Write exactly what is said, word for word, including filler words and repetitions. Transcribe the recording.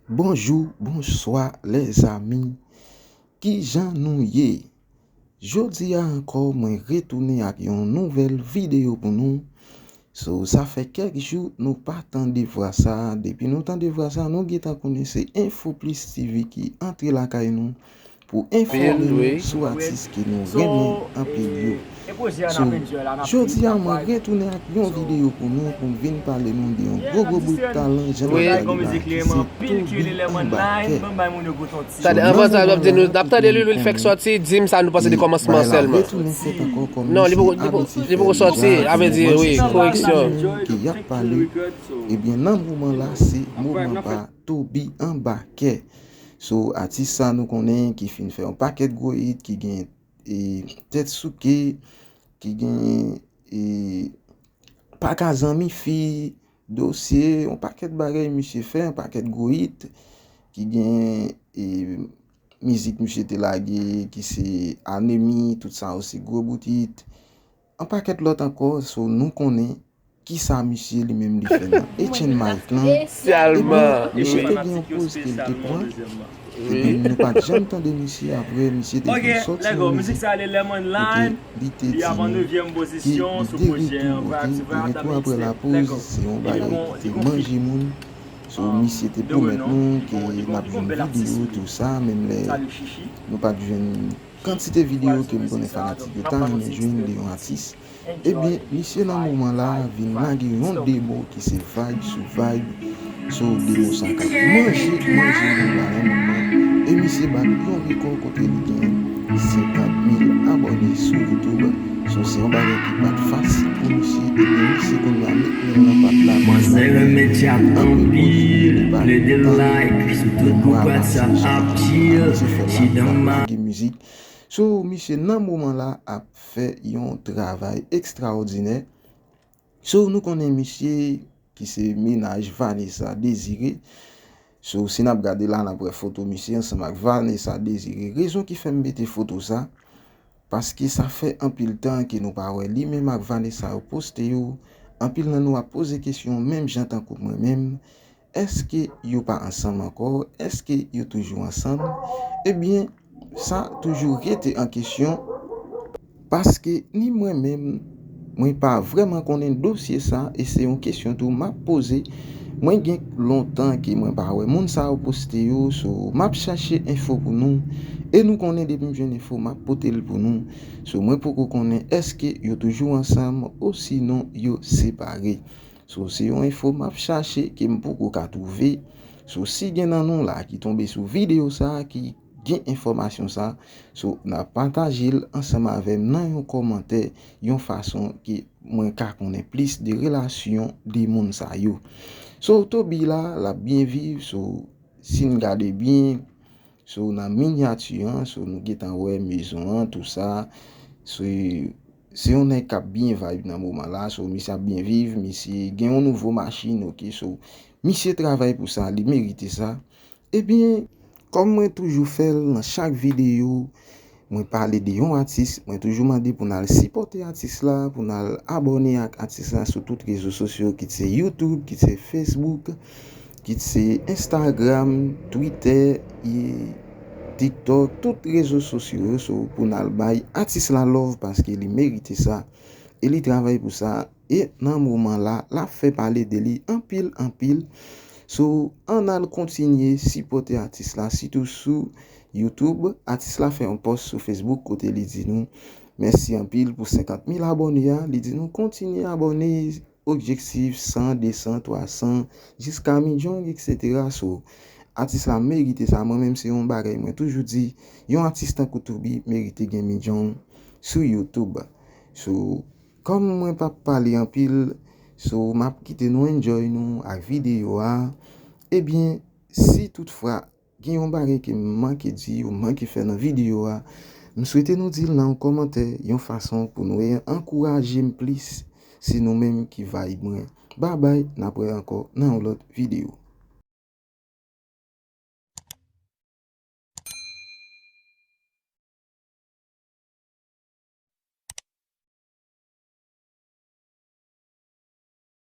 Bonjou, bonswa, lèzami. Kijan nou ye? Jodi a ankò, mwen retounen ak yon nouvèl videyo pou nou. So, sa fè kèk jou nou pa tande vwa sa. Depi nou tande vwa sa, nou gentan konnen se Info Plus T V ki antre lakay nou pou enfòme nou sou atis ke nou renmen anpil yo. So, jodi a mwen retounen ak yon videyo pou nou, pou m vin pale nou de yon gwo gwo bout talan jan nou gade la, ki se Toby Anbakè. Tande, anvan sa, m ap di nou, n ap tande li, li fèk sòti, di m sa nou panse de kòmansman sèlman. Non, li poko, li poko, li poko sòti, a vle di, wi, koreksyon. Ke y ap pale, ebyen, nan moman la, se moman pa Toby Anbakè. So, atis sa nou konnen ki fin fè yon pakèt gwo hit, ki gen, e, Tèt Souke, ki gen, e, Pa Ka Zanmi Fi, Dosye, yon pakèt bagay misye fè, yon pakèt gwo hit, ki gen, e, mizik misye te lage, ki se Anemi, tout sa yo se gwo bout hit. Yon pakèt lòt ankò, so nou konnen kisa misye li menm li fè nan H and Mike lan. Ebyen, misye te gen yon poz ke l te pran. Ebyen, nou pa t janm tande misye apre, misye te vin sòti yon mizik kote li te di nou ke li de retou, oke? De retou apre lapoz, se yon bagay ki te manje moun. So, misye te pwomèt nou ke n ap jwenn videyo, tou sa, menm lè nou pa t jwenn kantite videyo ke m konnen fanatik yo ta renmen jwenn de yon atis. Ebyen, misye nan moman la vin lage yon demo ki se vibe sou vibe. So, demo sa k ap manje, manje moun la nan moman. E misye bat yon rekò kote li gen senkant mil abòne sou YouTube. So, se yon bagay ki pa t fasil pou misye. Ebyen, misye kounye a met men l nan pat la. Manzè renmen tchap anpil, plede like sou tout boukòt sa ap chill. Misye fè la, l ap lage mizik. So, misye nan moman la ap fè yon travay ekstraòdinè. So, nou konnen misye ki se mennaj Vanessa Désiré. So, si n ap gade la, n ap wè foto misye ansanm ak Vanessa Désiré. Rezon ki fè m mete foto sa, paske sa fè anpil tan ke nou pa wè li menm ak Vanessa yo poste yo. Anpil nan nou ap poze kesyon menm jan tankou mwen menm. Èske yo pa ansanm ankò? Èske yo toujou ansanm? Ebyen, sa toujou rete an kesyon, paske ni mwen menm, mwen pa vrèman konnen dosye sa, e se yon kesyon tou m ap poze. Mwen gen lontan ke mwen pa wè moun sa yo poste yo, so m ap chache enfo pou nou, e nou konnen depi m jwenn enfo, m ap pote l pou nou. So mwen poko konnen èske yo toujou ansanm osinon yo separe. So, se yon enfo m ap chache ke m poko ka twouve. So, si gen nan nou la ki tonbe sou videyo sa, ki gen enfòmasyon sa, so, n a pataje l ansanm avè m nan yon kòmantè, yon fason ke mwen ka konnen plis de relasyon de moun sa yo. So, Toby la, l ap byen viv, so, si n gade byen, So, nan minyati an, so, nou gentan wè mezon an, tou sa. So, se yon nèg k ap byen vibe nan moman la. So, misye ap byen viv, misye gen yon nouvo machin, oke. So, misye travay pou sa, li merite sa. Ebyen, kòm mwen toujou fè l nan chak videyo, mwen pale de yon atis, mwen toujou mande pou n al sipòte atis la, pou n al abòne ak atis la sou tout rezo sosyo, kit se YouTube, kit se Facebook, kit se Instagram, Twitter, e TikTok, tout rezo sosyo yo, so pou n al bay atis la love paske li merite sa. E li travay pou sa. E nan moman la, l ap fè pale de li anpil, anpil. So, ann al kontinye sipòte atis la, sitou sou YouTube. Atis la fè yon pòs sou Facebook kote li di nou mèsi anpil pou senkant mil abòne a. Li di nou kontinye abòne, objektif san, de san, twa san, jiska milyon, etsetera. So, atis la merite sa. Mwen menm, se yon bagay mwen toujou di, yon atis tankou Toby merite gen milyon sou YouTube. So, kòm mwen p ap pale anpil, so, m ap kite nou enjoy nou ak videyo a. Ebyen, si toutfwa gen yon bagay ke m manke di ou manke fè nan videyo a, m swete nou di l nan yon kòmantè, yon fason pou nou ankouraje m plis, se nou menm ki vibe mwen. Babay, n ap wè ankò nan yon lòt videyo.